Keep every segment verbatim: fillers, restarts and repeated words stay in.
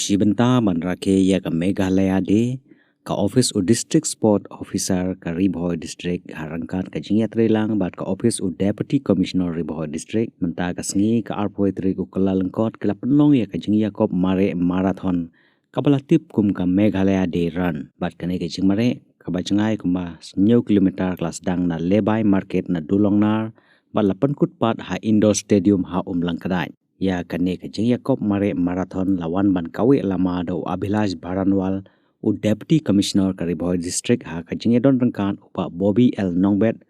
Shibynta ban rakhe ïa ka Meghalaya Day, ka office u District Sport Officer ka Ri Bhoi District ha ryngkat ka jingïatreilang bad ka office u Deputy Commissioner Ri Bhoi District mynta ka sngi ka arphew tarik u Kyllalyngkot ki la pynlong ïa ka jingïakob mareh marathon kaba la tip kum ka Meghalaya Day Run. Bad kane ka jingmareh kaba jngai kumba hynñiew kilometer ka la sdang na Lebai Market na Dulongnar bad la pynkut pat ha Indoor Stadium ha Umlangkdait. Ïa kane ka jingïakob mareh marathon la wan ban kaweh lama da u Abhilash Baranwal, u Deputy Commissioner ka Ri Bhoi District, ha ka jingïadon ryngkat u Bah Bobby L Nongbet,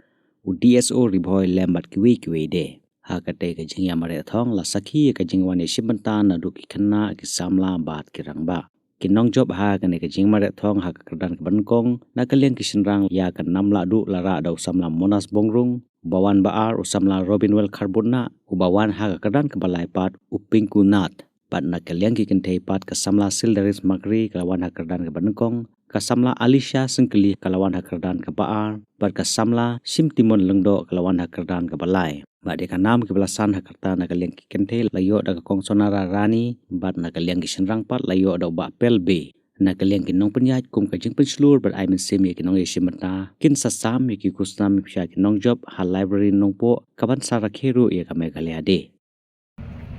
u D S O Ri Bhoi, lem bad kiwei kiwei de. Ha katei ka jingïamareh thong la sakhi ïa ka jingwan ïashim bynta naduh ki khynnah, ki samla bad ki rangbah. Ki nongjop ha kane ka jingmareh thong ha ka kyrdan kaba nyngkong na ka liang ki shynrang ïa ka nam lahduh la rah da u samla Monas Bongrung, uba wan ba ar u samla Robinwell Kharbutnah, uba wan ha ka kyrdan kaba lai pat u Pinku Nath. Bad na ka liang ki kynthei pat ka samla Sildaris Makri ka la wan ha kyrdan kaba nyngkong, ka samla Alisha Syngkli ka la wan ha kyrdan kaba ar, bad ka samla Shimtimon Lyngdoh ka la wan ha kyrdan kaba lai. Bad ïa ka nam kiba la san ha ka rta na ka liang ki kynthei la ïoh da ka Kong Sonara Rani, bad na ka liang ki shynrang pat la ïoh da u Bah Pel Bey. Na ka liang ki nongpynïaid kum ka jingpynshlur bad ai mynsiem ïa ki nongïashim bynta, kin sa sam ïa ki khusnam sha ki nongjop ha Library Nongpoh, kaban sa rakhe ruh ïa ka Meghalaya Day.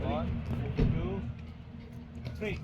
One, two, three.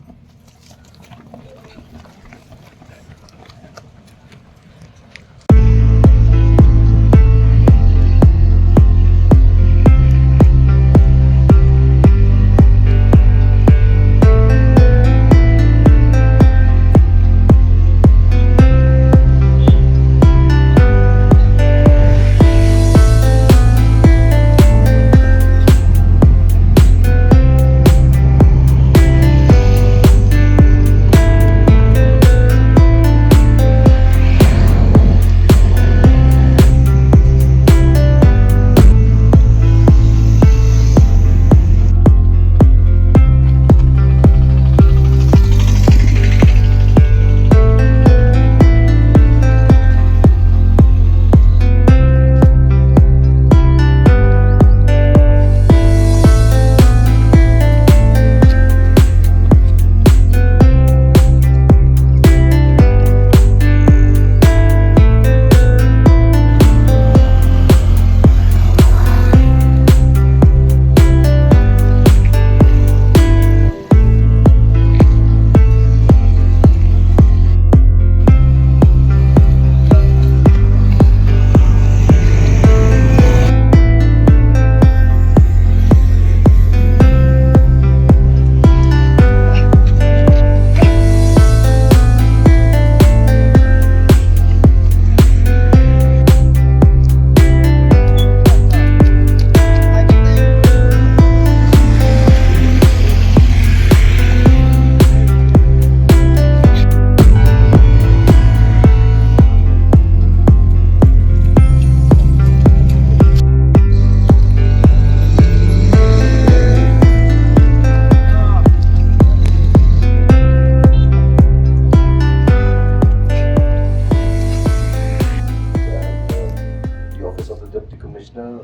The office of the Deputy Commissioner,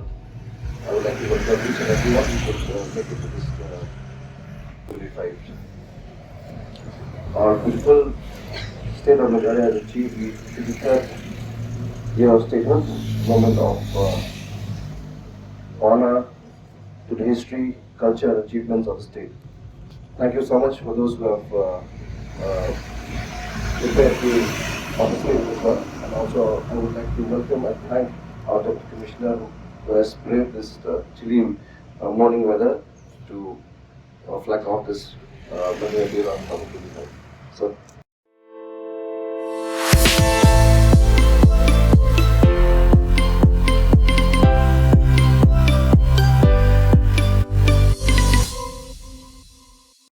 I would like to welcome each and everyone who could, uh, make it to this, uh, twenty-five. Our beautiful state of Meghalaya has achieved the fifty-third year of statehood, moment of, uh, honor to the history, culture, and achievements of the state. Thank you so much for those who have, uh, uh, prepared to participate in this one. And also, I would like to welcome and thank our Deputy Commissioner who has braved this, uh, chilly, uh, morning weather to, uh, flag off this, uh, Meghalaya Day Run twenty twenty-five. So,